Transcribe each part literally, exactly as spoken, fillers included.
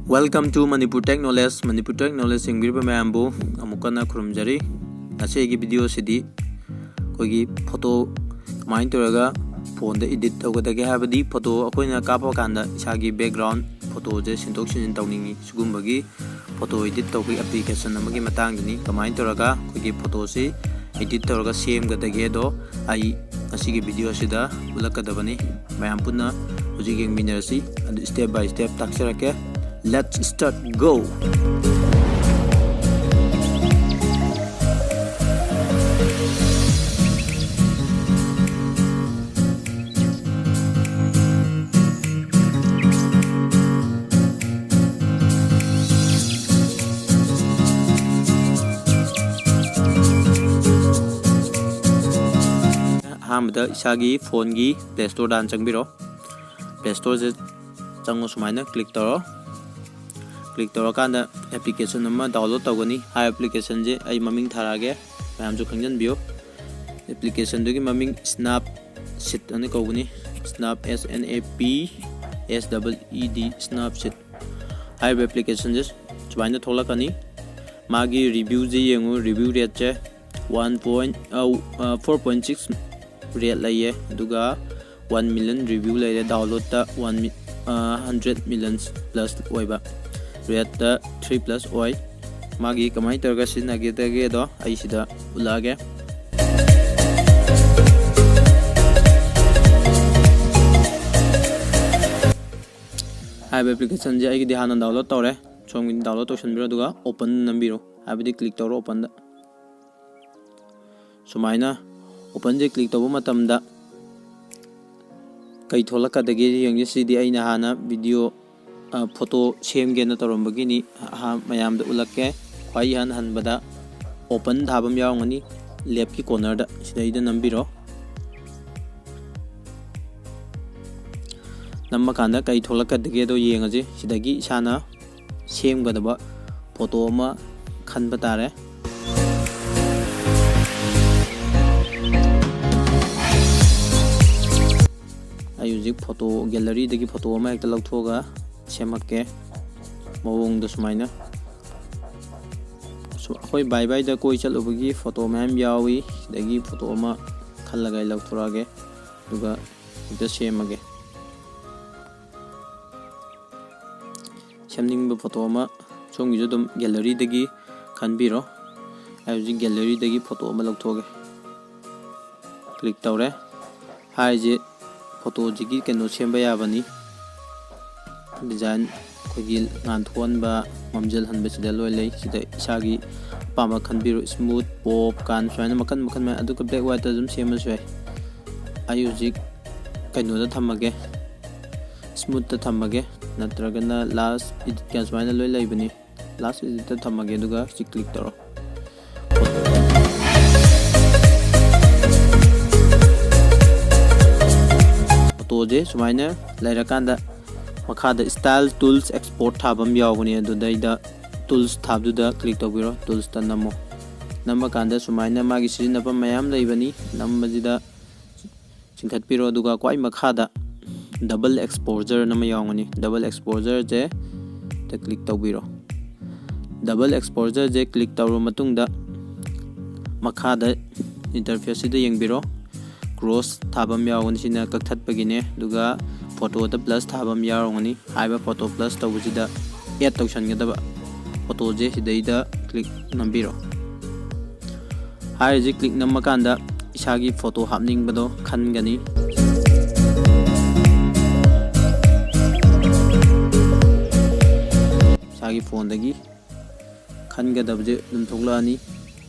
Welcome to Manipur Tech Knowledge. Manipur Tech Knowledge ꯌꯦꯡꯕꯤꯔꯤꯕ ꯃꯌꯥꯝꯕꯨ ꯑꯃꯨꯛ ꯍꯟꯅ ꯈꯨꯔꯨꯝꯖꯔꯤ꯫ ꯉꯁꯤ ꯑꯩꯒꯤ ꯚꯤꯗꯤꯑꯣꯁꯤꯗꯤ ꯑꯩꯈꯣꯏꯒꯤ ꯐꯣꯇꯣ ꯀꯃꯥꯏꯅ ꯇꯧꯔꯒ ꯐꯣꯟꯗ ꯏꯗꯤꯠ ꯇꯧꯒꯗꯒꯦ, ꯍꯥꯏꯕꯗꯤ ꯐꯣꯇꯣ ꯑꯩꯈꯣꯏꯅ ꯀꯥꯞꯄ ꯀꯥꯟꯗ ꯏꯁꯥꯒꯤ ꯕꯦꯛꯒ꯭ꯔꯥꯎꯟ ꯐꯣꯇꯣꯁꯦ ꯁꯤꯟꯗꯣꯛ ꯁꯤꯟꯖꯤꯟ ꯇꯧꯅꯤꯡꯉꯤ, ꯁꯤꯒꯨꯝꯕꯒꯤ ꯐꯣꯇꯣ ꯏꯗꯤꯠ ꯇꯧꯕꯒꯤ ꯑꯦꯄ꯭ꯂꯤꯀꯦꯁꯟ ꯑꯃꯒꯤ ꯃꯇꯥꯡꯗꯅꯤ꯫ ꯀꯃꯥꯏꯅ ꯇꯧꯔꯒ ꯑꯩꯈꯣꯏꯒꯤ ꯐꯣꯇꯣꯁꯤ ꯏꯗꯤꯠ ꯇꯧꯔꯒ ꯁꯦꯝꯒꯗꯒꯦꯗꯣ ꯑꯩ ꯉꯁꯤꯒꯤ ꯚꯤꯗꯤꯑꯣꯁꯤꯗ ꯎꯠꯂꯛꯀꯗꯕꯅꯤ꯫ ꯃꯌꯥꯝ ꯄꯨꯟꯅ ꯍꯧꯖꯤꯛ ꯌꯦꯡꯃꯤꯟꯅꯔꯁꯤ, ꯑꯗꯨ step by step ꯇꯥꯛꯆꯔꯛꯀꯦ꯫ Let's start, go! ꯑꯍꯥꯟꯕꯗ ꯏꯁꯥꯒꯤ ꯐꯣꯟꯒꯤ Play Storeꯗ ꯍꯥꯟꯅ ꯆꯪꯕꯤꯔꯣ꯫ Play Storeꯁꯦ ꯆꯪꯉꯣ, ꯁꯨꯃꯥꯏꯅ click ꯇꯧꯔꯣ꯫ Click ꯇꯧꯔꯀꯥꯟꯗ ꯑꯦꯄ꯭ꯂꯤꯀꯦꯁꯟ ꯑꯃ download ꯇꯧꯒꯅꯤ꯫ ꯍꯥꯏꯔꯤꯕ ꯑꯦꯄ꯭ꯂꯤꯀꯦꯁꯟꯁꯦ ꯑꯩ ꯃꯃꯤꯡ ꯊꯥꯔꯛꯑꯒꯦ, ꯃꯌꯥꯝꯁꯨ ꯈꯪꯖꯤꯟꯕꯤꯌꯨ꯫ ꯑꯦꯄ꯭ꯂꯤꯀꯦꯁꯟꯗꯨꯒꯤ ꯃꯃꯤꯡ Snapseed ꯑꯅ ꯀꯧꯕꯅꯤ꯫ Snap, S N A P S E E D, Snapseed꯫ ꯍꯥꯏꯔꯤꯕ ꯑꯦꯄ꯭ꯂꯤꯀꯦꯁꯟꯁꯦ ꯁꯨꯃꯥꯏꯅ ꯊꯣꯛꯂꯛꯀꯅꯤ꯫ ꯃꯥꯒꯤ ꯔꯤꯚ꯭ꯌꯨꯁꯦ ꯌꯦꯡꯉꯨ, ꯔꯤꯚ꯭ꯌꯨ ꯔꯦꯠꯁꯦ one point, four point six rate ꯂꯩꯌꯦ, ꯑꯗꯨꯒ one million review ꯂꯩꯔꯦ, downloadꯇ one, hundred million plus ꯑꯣꯏꯕ, ꯔꯦꯠꯇ three plus ꯑꯣꯏ꯫ ꯃꯥꯒꯤ ꯀꯃꯥꯏꯅ ꯇꯧꯔꯒ ꯁꯤꯖꯤꯟꯅꯒꯗꯒꯦꯗꯣ ꯑꯩ ꯁꯤꯗ ꯎꯠꯂꯛꯑꯒꯦ꯫ ꯍꯥꯏꯔꯤꯕ ꯑꯦꯄ꯭ꯂꯤꯀꯦꯁꯟꯁꯦ ꯑꯩꯒꯤꯗꯤ ꯍꯥꯟꯅ download ꯇꯧꯔꯦ, ꯁꯣꯝꯒꯤꯗꯤ download ꯇꯧꯁꯟꯕꯤꯔꯣ, ꯑꯗꯨꯒ open ꯅꯝꯕꯤꯔꯣ, ꯍꯥꯏꯕꯗꯤ click ꯇꯧꯔꯣ openꯗ꯫ ꯁꯨꯃꯥꯏꯅ openꯁꯦ click ꯇꯧꯕ ꯃꯇꯝꯗ ꯀꯩ ꯊꯣꯛꯂꯛꯀꯗꯒꯦ ꯌꯦꯡꯁꯤ꯫ ꯁꯤꯗꯤ ꯑꯩꯅ ꯍꯥꯟꯅ ꯚꯤꯗꯤꯑꯣ, ꯐꯣꯇꯣ ꯁꯦꯝꯒꯦꯅ ꯇꯧꯔꯝꯕꯒꯤꯅꯤ꯫ ꯑꯍꯥꯟ-, ꯃꯌꯥꯝꯗ ꯎꯠꯂꯛꯀꯦ꯫ ꯈ꯭ꯋꯥꯏ ꯏꯍꯥꯟ ꯍꯥꯟꯕꯗ open ꯊꯥꯕ ꯑꯃ ꯌꯥꯎꯔꯝꯒꯅꯤ, left ꯀꯤ corner ꯗ, ꯁꯤꯗꯩꯗ ꯅꯝꯕꯤꯔꯣ꯫ ꯅꯝꯃꯀꯥꯟꯗ ꯀꯩ ꯊꯣꯛꯂꯛꯀꯗꯒꯦꯗꯣ ꯌꯦꯡꯉꯁꯤ꯫ ꯁꯤꯗꯒꯤ ꯏꯁꯥꯅ ꯁꯦꯝꯒꯗꯕ ꯐꯣꯇꯣ ꯑꯃ ꯈꯟꯕ ꯇꯥꯔꯦ꯫ ꯑꯩ ꯍꯧꯖꯤꯛ ꯐꯣꯇꯣ gallery ꯗꯒꯤ ꯐꯣꯇꯣ ꯑꯃ ꯍꯦꯛꯇ ꯂꯧꯊꯣꯛꯑꯒ ꯁꯦꯝꯃꯛꯀꯦ꯫ ꯃꯑꯣꯡꯗ ꯁꯨꯃꯥꯏꯅ꯫ ꯁꯨ-, ꯑꯩꯈꯣꯏ ꯕꯥꯏ ꯕꯥꯏꯗ ꯀꯣꯏ ꯆꯠꯂꯨꯕꯒꯤ ꯐꯣꯇꯣ ꯃꯌꯥꯝ ꯌꯥꯎꯏ꯫ ꯁꯤꯗꯒꯤ ꯐꯣꯇꯣ ꯑꯃ ꯈꯜꯂꯒ ꯑꯩ ꯂꯧꯊꯣꯔꯛꯑꯒꯦ, ꯑꯗꯨꯒ ꯍꯦꯛꯇ ꯁꯦꯝꯃꯒꯦ꯫ ꯁꯦꯝꯅꯤꯡꯕ ꯐꯣꯇꯣ ꯑꯃ ꯁꯣꯝꯒꯤꯁꯨ ꯑꯗꯨꯝ ꯒꯦꯂꯔꯤꯗꯒꯤ ꯈꯟꯕꯤꯔꯣ꯫ ꯑꯩ ꯍꯧꯖꯤꯛ ꯒꯦꯂꯔꯤꯗꯒꯤ ꯐꯣꯇꯣ ꯑꯃ ꯂꯧꯊꯣꯛꯑꯒꯦ꯫ ꯀ꯭ꯂꯤꯛ ꯇꯧꯔꯦ꯫ ꯍꯥꯏꯔꯤꯁꯦ ꯐꯣꯇꯣꯁꯤꯒꯤ ꯀꯩꯅꯣ ꯁꯦꯝꯕ ꯌꯥꯕꯅꯤ꯫ ꯗꯤꯖꯥꯏꯟ ꯑꯩꯈꯣꯏꯒꯤ ꯉꯥꯟꯊꯣꯛꯍꯟꯕ, ꯃꯝꯖꯜꯍꯟꯕꯁꯤꯗ ꯂꯣꯏ ꯂꯩ꯫ ꯁꯤꯗ ꯏꯁꯥꯒꯤ ꯑꯄꯥꯝꯕ ꯈꯟꯕꯤꯔꯣ꯫ ꯁ꯭ꯃꯨꯠ, ꯄꯣꯞ, ꯀꯥꯟ, ꯁꯨꯃꯥꯏꯅ ꯃꯈꯟ ꯃꯈꯟ ꯃꯌꯥꯝ, ꯑꯗꯨꯒ ꯕ꯭ꯂꯦꯛ ꯋꯥꯏꯠꯇ ꯑꯗꯨꯝ ꯁꯦꯝꯃꯁꯨ ꯌꯥꯏ꯫ ꯑꯩ ꯍꯧꯖꯤꯛ ꯀꯩꯅꯣꯗ ꯊꯝꯃꯒꯦ, ꯁ꯭ꯃꯨꯠꯇ ꯊꯝꯃꯒꯦ, ꯅꯠꯇ꯭ꯔꯒꯅ ꯂꯥꯁ ꯏꯗꯤꯠꯀ ꯁꯨꯃꯥꯏꯅ ꯂꯣꯏ ꯂꯩꯕꯅꯤ꯫ ꯂꯥꯁ ꯏꯗꯤꯠꯇ ꯊꯝꯃꯒꯦ, ꯑꯗꯨꯒ ꯁꯤ ꯀ꯭ꯂꯤꯛ ꯇꯧꯔꯣ꯫ ꯐꯣꯇꯣꯁꯦ ꯁꯨꯃꯥꯏꯅ ꯂꯩꯔꯀꯥꯟꯗ ꯃꯈꯥꯗ ꯁ꯭ꯇꯥꯏꯜ ꯇꯨꯜꯁ ꯑꯦꯛꯁꯄꯣꯔꯠ ꯊꯥꯕ ꯑꯃ ꯌꯥꯎꯕꯅꯦ꯫ ꯑꯗꯨꯗꯩꯗ ꯇꯨꯜꯁ ꯊꯥꯕꯗꯨꯗ ꯀ꯭ꯂꯤꯛ ꯇꯧꯕꯤꯔꯣ꯫ ꯇꯨꯜꯁꯇ ꯅꯝꯃꯣ꯫ ꯅꯝꯃꯀꯥꯟꯗ ꯁꯨꯃꯥꯏꯅ ꯃꯥꯒꯤ ꯁꯤꯖꯤꯟꯅꯐꯝ ꯃꯌꯥꯝ ꯂꯩꯕꯅꯤ꯫ ꯅꯝꯕꯁꯤꯗ ꯆꯤꯡꯈꯠꯄꯤꯔꯣ꯫ ꯑꯗꯨꯒ ꯈ꯭ꯋꯥꯏ ꯃꯈꯥꯗ ꯗꯕꯜ ꯑꯦꯛꯁꯄꯣꯖꯔ ꯑꯃ ꯌꯥꯎꯒꯅꯤ꯫ ꯗꯕꯜ ꯑꯦꯛꯁꯄꯣꯖꯔꯁꯦ ꯗ ꯀ꯭ꯂꯤꯛ ꯇꯧꯕꯤꯔꯣ꯫ ꯗꯕꯜ ꯑꯦꯛꯁꯄꯣꯖꯔꯁꯦ ꯀ꯭ꯂꯤꯛ ꯇꯧꯔꯕ ꯃꯇꯨꯡꯗ ꯃꯈꯥꯗ ꯏꯟꯇꯔꯐꯦꯁꯁꯤꯗ ꯌꯦꯡꯕꯤꯔꯣ꯫ ꯀ꯭ꯔꯣꯁ ꯊꯥꯕ ꯑꯃ ꯌꯥꯎꯒꯅꯤ, ꯁꯤꯅ ꯀꯛꯊꯠꯄꯒꯤꯅꯦ꯫ ꯑꯗꯨꯒ ꯐꯣꯇꯣꯗ ꯄ꯭ꯂꯁ ꯊꯥꯕ ꯑꯃ ꯌꯥꯎꯔꯝꯒꯅꯤ꯫ ꯍꯥꯏꯔꯤꯕ ꯐꯣꯇꯣ ꯄ꯭ꯂꯁ ꯇꯧꯕꯁꯤꯗ ꯑꯦꯗ ꯇꯧꯁꯟꯒꯗꯕ ꯐꯣꯇꯣꯁꯦ ꯁꯤꯗꯩꯗ ꯀ꯭ꯂꯤꯛ ꯅꯝꯕꯤꯔꯣ꯫ ꯍꯥꯏꯔꯤꯁꯦ ꯀ꯭ꯂꯤꯛ ꯅꯝꯃꯀꯥꯟꯗ ꯏꯁꯥꯒꯤ ꯐꯣꯇꯣ ꯍꯥꯞꯅꯤꯡꯕꯗꯣ ꯈꯟꯒꯅꯤ꯫ ꯏꯁꯥꯒꯤ ꯐꯣꯟꯗꯒꯤ ꯈꯟꯒꯗꯕꯁꯦ ꯑꯗꯨꯝ ꯊꯣꯛꯂꯛꯑꯅꯤ꯫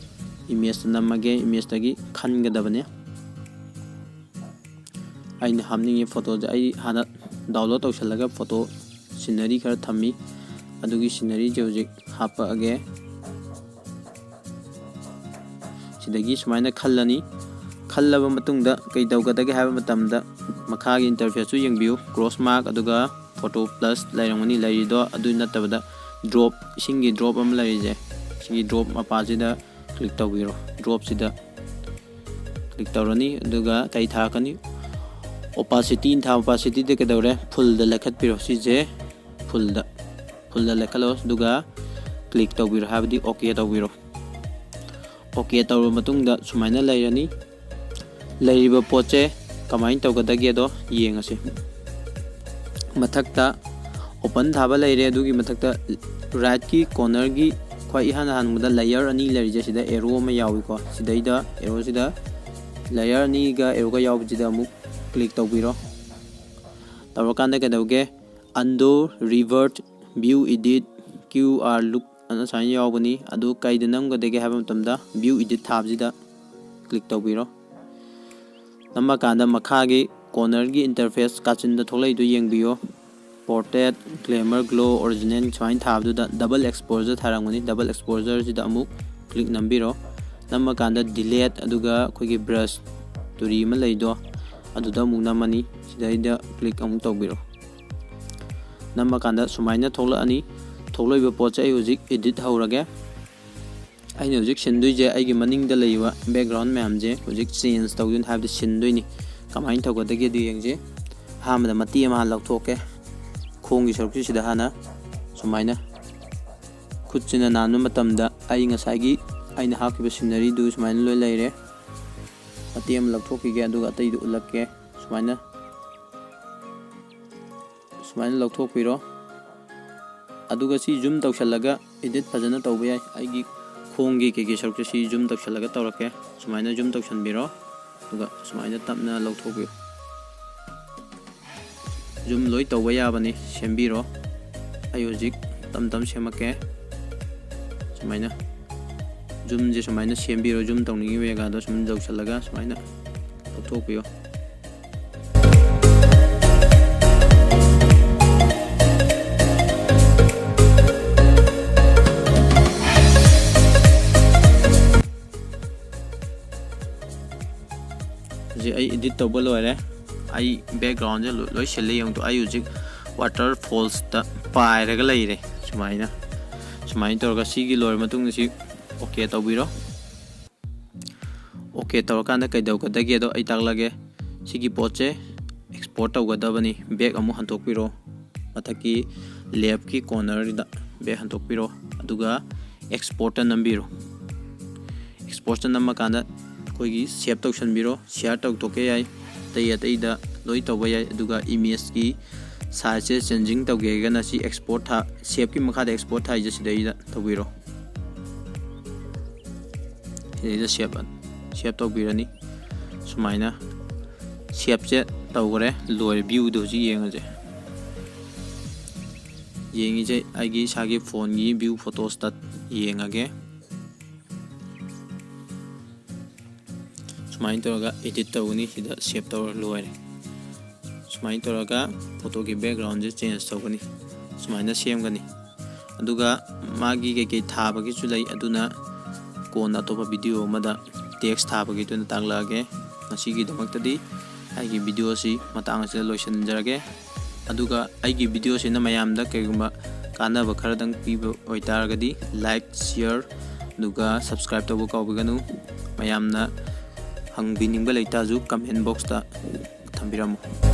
ꯏꯃꯦꯖꯇ ꯅꯝꯃꯒꯦ, ꯏꯃꯦꯖꯇꯒꯤ ꯈꯟꯒꯗꯕꯅꯦ꯫ ꯑꯩꯅ ꯍꯥꯞꯅꯤꯡꯉꯤ ꯐꯣꯇꯣꯁꯦ ꯑꯩ ꯍꯥꯟꯅ ꯗꯥꯎꯟꯂꯣꯗ ꯇꯧꯁꯜꯂꯒ ꯐꯣꯇꯣ ꯁꯤꯅꯔꯤ ꯈꯔ ꯊꯝꯃꯤ, ꯑꯗꯨꯒꯤ ꯁꯤꯅꯔꯤꯁꯦ ꯍꯧꯖꯤꯛ ꯍꯥꯞꯄꯛꯑꯒꯦ꯫ ꯁꯤꯗꯒꯤ ꯁꯨꯃꯥꯏꯅ ꯈꯜꯂꯅꯤ꯫ ꯈꯜꯂꯕ ꯃꯇꯨꯡꯗ ꯀꯩ ꯇꯧꯒꯗꯒꯦ ꯍꯥꯏꯕ ꯃꯇꯝꯗ ꯃꯈꯥꯒꯤ ꯏꯟꯇꯔꯐꯦꯁꯇꯨ ꯌꯦꯡꯕꯤꯌꯨ꯫ ꯀ꯭ꯔꯣꯁ ꯃꯥꯔꯛ ꯑꯗꯨꯒ ꯐꯣꯇꯣ ꯄ꯭ꯂꯁ ꯂꯩꯔꯝꯒꯅꯤ꯫ ꯂꯩꯔꯤꯗꯣ ꯑꯗꯨ ꯅꯠꯇꯕꯗ ꯗ꯭ꯔꯣꯞ, ꯏꯁꯤꯡꯒꯤ ꯗ꯭ꯔꯣꯞ ꯑꯃ ꯂꯩꯔꯤꯁꯦ, ꯁꯤꯒꯤ ꯗ꯭ꯔꯣꯞ ꯃꯄꯥꯁꯤꯗ ꯀ꯭ꯂꯤꯛ ꯇꯧꯕꯤꯔꯣ꯫ ꯗ꯭ꯔꯣꯞꯁꯤꯗ ꯀ꯭ꯂꯤꯛ ꯇꯧꯔꯅꯤ꯫ ꯑꯗꯨꯒ ꯀꯩ ꯊꯥꯔꯛꯀꯅꯤ? ꯑꯣꯄꯥꯁꯤꯇꯤ ꯊꯥ꯫ ꯑꯣꯄꯥꯁꯤꯇꯤꯗ ꯀꯩꯗꯧꯔꯦ? ꯐꯨꯜꯗ ꯂꯩꯈꯠꯄꯤꯔꯣ꯫ ꯁꯤꯁꯦ ꯐꯨꯜꯗ꯫ ꯐꯨꯜꯗ ꯂꯩꯈꯠꯂꯣ, ꯑꯗꯨꯒ ꯀ꯭ꯂꯤꯛ ꯇꯧꯕꯤꯔꯣ, ꯍꯥꯏꯕꯗꯤ ꯑꯣꯀꯦ ꯇꯧꯕꯤꯔꯣ꯫ ꯑꯣꯀꯦ ꯇꯧꯔꯕ ꯃꯇꯨꯡꯗ ꯁꯨꯃꯥꯏꯅ ꯂꯩꯔꯅꯤ꯫ ꯂꯩꯔꯤꯕ ꯄꯣꯠꯁꯦ ꯀꯃꯥꯏꯅ ꯇꯧꯒꯗꯒꯦꯗꯣ ꯌꯦꯡꯉꯁꯤ꯫ ꯃꯊꯛꯇ ꯑꯣꯄꯟ ꯊꯥꯕ ꯂꯩꯔꯦ, ꯑꯗꯨꯒꯤ ꯃꯊꯛꯇ ꯔꯥꯏꯠꯀꯤ ꯀꯣꯔꯅꯔꯒꯤ ꯈ꯭ꯋꯥꯏ ꯏꯍꯥꯟ ꯍꯥꯟꯕꯗ ꯂꯦꯌꯔ ꯑꯅꯤ ꯂꯩꯔꯤꯁꯦ, ꯁꯤꯗ ꯑꯦꯔꯣ ꯑꯃ ꯌꯥꯎꯏꯀꯣ꯫ ꯁꯤꯗꯩꯗ ꯑꯦꯔꯣꯁꯤꯗ, ꯂꯦꯌꯔ ꯑꯅꯤꯒ ꯑꯦꯔꯣꯒ ꯌꯥꯎꯕꯁꯤꯗ ꯑꯃꯨꯛ ꯀ꯭ꯂꯤꯛ ꯇꯧꯕꯤꯔꯣ꯫ ꯇꯧꯔꯀꯥꯟꯗ ꯀꯩꯗꯧꯒꯦ? Undo, revert, view edit, QR look ꯑꯅ ꯁꯨꯃꯥꯏꯅ ꯌꯥꯎꯕꯅꯤ꯫ ꯑꯗꯨ ꯀꯩꯗ ꯅꯝꯒꯗꯒꯦ ꯍꯥꯏꯕ ꯃꯇꯝꯗ, view edit ꯊꯥꯕꯁꯤꯗ ꯀ꯭ꯂꯤꯛ ꯇꯧꯕꯤꯔꯣ꯫ ꯅꯝꯃꯀꯥꯟꯗ ꯃꯈꯥꯒꯤ ꯀꯣꯔꯅꯔꯒꯤ ꯏꯟꯇꯔꯐꯦꯁ ꯀꯥꯆꯤꯟꯗ ꯊꯣꯛꯂꯛꯏꯗꯨ ꯌꯦꯡꯕꯤꯌꯣ꯫ Portrait, Glamour, Glow, Original ꯁꯨꯃꯥꯏꯅ ꯊꯥꯕꯗꯨꯗ ꯗꯕꯜ ꯑꯦꯛꯁꯄꯣꯖꯔ ꯊꯥꯔꯝꯒꯅꯤ꯫ ꯗꯕꯜ ꯑꯦꯛꯁꯄꯣꯖꯔꯁꯤꯗ ꯑꯃꯨꯛ ꯀ꯭ꯂꯤꯛ ꯅꯝꯕꯤꯔꯣ꯫ ꯅꯝꯃꯀꯥꯟꯗ ꯗꯤꯂꯦꯠ, ꯑꯗꯨꯒ ꯑꯩꯈꯣꯏꯒꯤ ꯕ꯭ꯔꯁ ꯇꯨꯔꯤ ꯑꯃ ꯂꯩꯗꯣ, ꯑꯗꯨꯗ ꯑꯃꯨꯛ ꯅꯝꯃꯅꯤ꯫ ꯁꯤꯗꯩꯗ ꯀ꯭ꯂꯤꯛ ꯑꯃꯨꯛ ꯇꯧꯕꯤꯔꯣ꯫ ꯅꯝꯃꯀꯥꯟꯗ ꯁꯨꯃꯥꯏꯅ ꯊꯣꯛꯂꯛꯑꯅꯤ꯫ ꯊꯣꯛꯂꯛꯏꯕ ꯄꯣꯠꯁꯦ ꯑꯩ ꯍꯧꯖꯤꯛ ꯏꯗꯤꯠ ꯍꯧꯔꯒꯦ꯫ ꯑꯩꯅ ꯍꯧꯖꯤꯛ ꯁꯤꯟꯗꯣꯏꯁꯦ, ꯑꯩꯒꯤ ꯃꯅꯤꯡꯗ ꯂꯩꯔꯤꯕ ꯕꯦꯛꯒ꯭ꯔꯥꯎꯟ ꯃꯌꯥꯝꯁꯦ ꯍꯧꯖꯤꯛ ꯆꯦꯟꯖ ꯇꯧꯗꯣꯏꯅꯤ, ꯍꯥꯏꯕꯗꯤ ꯁꯤꯟꯗꯣꯏꯅꯤ꯫ ꯀꯃꯥꯏꯅ ꯇꯧꯒꯗꯒꯦ ꯑꯗꯨ ꯌꯦꯡꯁꯦ꯫ ꯑꯍꯥꯟꯕꯗ ꯃꯇꯦꯛ ꯑꯃ ꯍꯥꯟꯅ ꯂꯧꯊꯣꯛꯀꯦ꯫ ꯈꯣꯡꯒꯤ ꯁꯔꯨꯛꯁꯤ ꯁꯤꯗ ꯍꯥꯟꯅ ꯁꯨꯃꯥꯏꯅ ꯈꯨꯠꯁꯤꯅ ꯅꯥꯟꯕ ꯃꯇꯝꯗ ꯑꯩ ꯉꯁꯥꯏꯒꯤ ꯑꯩꯅ ꯍꯥꯞꯈꯤꯕ ꯁꯤꯅꯔꯤꯗꯨ ꯁꯨꯃꯥꯏꯅ ꯂꯣꯏ ꯂꯩꯔꯦ꯫ ꯃꯇꯦꯛ ꯑꯃ ꯂꯧꯊꯣꯛꯈꯤꯒꯦ, ꯑꯗꯨꯒ ꯑꯇꯩꯗꯨ ꯎꯠꯂꯛꯀꯦ꯫ ꯁꯨꯃꯥꯏꯅ, ꯁꯨꯃꯥꯏꯅ ꯂꯧꯊꯣꯛꯄꯤꯔꯣ꯫ ꯑꯗꯨꯒ ꯁꯤ ꯖꯨꯝ ꯇꯧꯁꯜꯂꯒ ꯏꯗꯤꯠ ꯐꯖꯅ ꯇꯧꯕ ꯌꯥꯏ꯫ ꯑꯩꯒꯤ ꯈꯣꯡꯒꯤ ꯀꯩꯀꯩ ꯁꯔꯨꯛꯁꯦ ꯁꯤ ꯖꯨꯝ ꯇꯧꯁꯜꯂꯒ ꯇꯧꯔꯛꯀꯦ꯫ ꯁꯨꯃꯥꯏꯅ ꯖꯨꯝ ꯇꯧꯁꯟꯕꯤꯔꯣ, ꯑꯗꯨꯒ ꯁꯨꯃꯥꯏꯅ ꯇꯞꯅ ꯂꯧꯊꯣꯛꯄꯤꯌꯨ꯫ ꯖꯨꯝ ꯂꯣꯏ ꯇꯧꯕ ꯌꯥꯕꯅꯤ, ꯁꯦꯝꯕꯤꯔꯣ꯫ ꯑꯩ ꯍꯧꯖꯤꯛ ꯇꯞ ꯇꯞ ꯁꯦꯝꯃꯛꯀꯦ꯫ ꯁꯨꯃꯥꯏꯅ ꯖꯨꯝꯁꯦ ꯁꯨꯃꯥꯏꯅ ꯁꯦꯝꯕꯤꯔꯣ, ꯖꯨꯝ ꯇꯧꯅꯤꯡꯉꯤꯕ ꯖꯒꯥꯗꯣ ꯁꯨꯝ ꯌꯧꯁꯜꯂꯒ ꯁꯨꯃꯥꯏꯅ ꯂꯧꯊꯣꯛꯄꯤꯌꯣ꯫ ꯍꯧꯖꯤꯛ ꯑꯩ ꯏꯗꯤꯠ ꯇꯧꯕ ꯂꯣꯏꯔꯦ꯫ ꯑꯩ ꯕꯦꯛꯒ꯭ꯔꯥꯎꯟꯁꯦ ꯂꯣꯏ, ꯂꯣꯏ ꯁꯤꯜꯂꯦ ꯌꯦꯡꯉꯨ꯫ ꯑꯩ ꯍꯧꯖꯤꯛ ꯋꯥꯇꯔ ꯐꯣꯜꯁꯇ ꯄꯥꯏꯔꯒ ꯂꯩꯔꯦ꯫ ꯁꯨꯃꯥꯏꯅ, ꯁꯨꯃꯥꯏꯅ ꯇꯧꯔꯒ ꯁꯤꯒꯤ ꯂꯣꯏꯔ ꯃꯇꯨꯡꯗ ꯁꯤ ꯑꯣꯀꯦ ꯇꯧꯕꯤꯔꯣ꯫ ꯑꯣꯀꯦ ꯇꯧꯔꯀꯥꯟꯗ ꯀꯩꯗꯧꯒꯗꯒꯦꯗꯣ ꯑꯩ ꯇꯥꯛꯂꯒꯦ꯫ ꯁꯤꯒꯤ ꯄꯣꯠꯁꯦ ꯑꯦꯛꯁꯄꯣꯔꯠ ꯇꯧꯒꯗꯕꯅꯤ꯫ ꯕꯦꯛ ꯑꯃꯨꯛ ꯍꯟꯗꯣꯛꯄꯤꯔꯣ꯫ ꯃꯊꯛꯀꯤ ꯂꯦꯐꯀꯤ ꯀꯣꯔꯅꯔꯗ ꯕꯦꯛ ꯍꯟꯗꯣꯛꯄꯤꯔꯣ, ꯑꯗꯨꯒ ꯑꯦꯛꯁꯄꯣꯔꯠꯇ ꯅꯝꯕꯤꯔꯣ꯫ ꯑꯦꯛꯁꯄꯣꯔꯠꯇ ꯅꯝꯃꯀꯥꯟꯗ ꯑꯩꯈꯣꯏꯒꯤ ꯁꯦꯞ ꯇꯧꯁꯟꯕꯤꯔꯣ꯫ ꯁꯤꯌꯥꯔ ꯇꯧꯊꯣꯛꯀꯦ ꯌꯥꯏ, ꯑꯇꯩ ꯑꯇꯩꯗ ꯂꯣꯏ ꯇꯧꯕ ꯌꯥꯏ꯫ ꯑꯗꯨꯒ ꯏꯃꯦꯖꯀꯤ ꯁꯥꯏꯖꯁꯦ ꯆꯦꯟꯖꯤꯡ ꯇꯧꯒꯦ ꯍꯥꯏꯔꯒꯅ ꯁꯤ ꯑꯦꯛꯁꯄꯣꯔꯠ ꯊꯥ, ꯁꯦꯞꯀꯤ ꯃꯈꯥꯗ ꯑꯦꯛꯁꯄꯣꯔꯠ ꯊꯥꯏꯁꯦ ꯁꯤꯗꯩꯗ ꯇꯧꯕꯤꯔꯣ꯫ ꯁꯤꯗꯩꯗ ꯁꯦꯞ, ꯁꯦꯞ ꯇꯧꯕꯤꯔꯅꯤ꯫ ꯁꯨꯃꯥꯏꯅ ꯁꯦꯞꯁꯦ ꯇꯧꯈ꯭ꯔꯦ, ꯂꯣꯏꯔꯦ꯫ ꯚ꯭ꯌꯨꯗꯣ ꯍꯧꯖꯤꯛ ꯌꯦꯡꯉꯁꯦ꯫ ꯌꯦꯡꯉꯤꯁꯦ ꯑꯩꯒꯤ ꯏꯁꯥꯒꯤ ꯐꯣꯟꯒꯤ ꯚ꯭ꯌꯨ ꯐꯣꯇꯣꯁꯇ ꯌꯦꯡꯉꯒꯦ꯫ ꯁꯨꯃꯥꯏꯅ ꯇꯧꯔꯒ ꯏꯗꯤꯠ ꯇꯧꯒꯅꯤ, ꯁꯤꯗ ꯁꯦꯞ ꯇꯧꯔ ꯂꯣꯏꯔꯦ꯫ ꯁꯨꯃꯥꯏꯅ ꯇꯧꯔꯒ ꯐꯣꯇꯣꯒꯤ ꯕꯦꯛꯒ꯭ꯔꯥꯎꯟꯁꯦ ꯆꯦꯟꯖ ꯇꯧꯒꯅꯤ, ꯁꯨꯃꯥꯏꯅ ꯁꯦꯝꯒꯅꯤ꯫ ꯑꯗꯨꯒ ꯃꯥꯒꯤ ꯀꯩꯀꯩ ꯊꯥꯕꯒꯤꯁꯨ ꯂꯩ, ꯑꯗꯨꯅ ꯀꯣꯟꯅ ꯑꯇꯣꯞꯄ ꯚꯤꯗꯤꯑꯣ ꯑꯃꯗ ꯇꯦꯛꯁ ꯊꯥꯕꯒꯤꯗꯨꯅ ꯇꯥꯛꯂꯛꯑꯒꯦ꯫ ꯉꯁꯤꯒꯤꯗꯃꯛꯇꯗꯤ ꯑꯩꯒꯤ ꯚꯤꯗꯤꯑꯣꯁꯤ ꯃꯇꯥꯡ ꯑꯁꯤꯗ ꯂꯣꯏꯁꯤꯟꯖꯔꯒꯦ꯫ ꯑꯗꯨꯒ ꯑꯩꯒꯤ ꯚꯤꯗꯤꯑꯣꯁꯤꯅ ꯃꯌꯥꯝꯗ ꯀꯩꯒꯨꯝꯕ ꯀꯥꯟꯅꯕ ꯈꯔꯗꯪ ꯄꯤꯕ ꯑꯣꯏꯇꯥꯔꯒꯗꯤ ꯂꯥꯏꯛ, ꯁꯤꯌꯔ, ꯑꯗꯨꯒ ꯁꯕꯁꯀ꯭ꯔꯥꯏꯕ ꯇꯧꯕ ꯀꯥꯎꯕꯤꯒꯅꯨ꯫ ꯃꯌꯥꯝꯅ ꯍꯪꯕꯤꯅꯤꯡꯕ ꯂꯩꯇꯥꯔꯁꯨ ꯀꯃꯦꯟ ꯕꯣꯛꯁꯇ ꯊꯝꯕꯤꯔꯝꯃꯨ꯫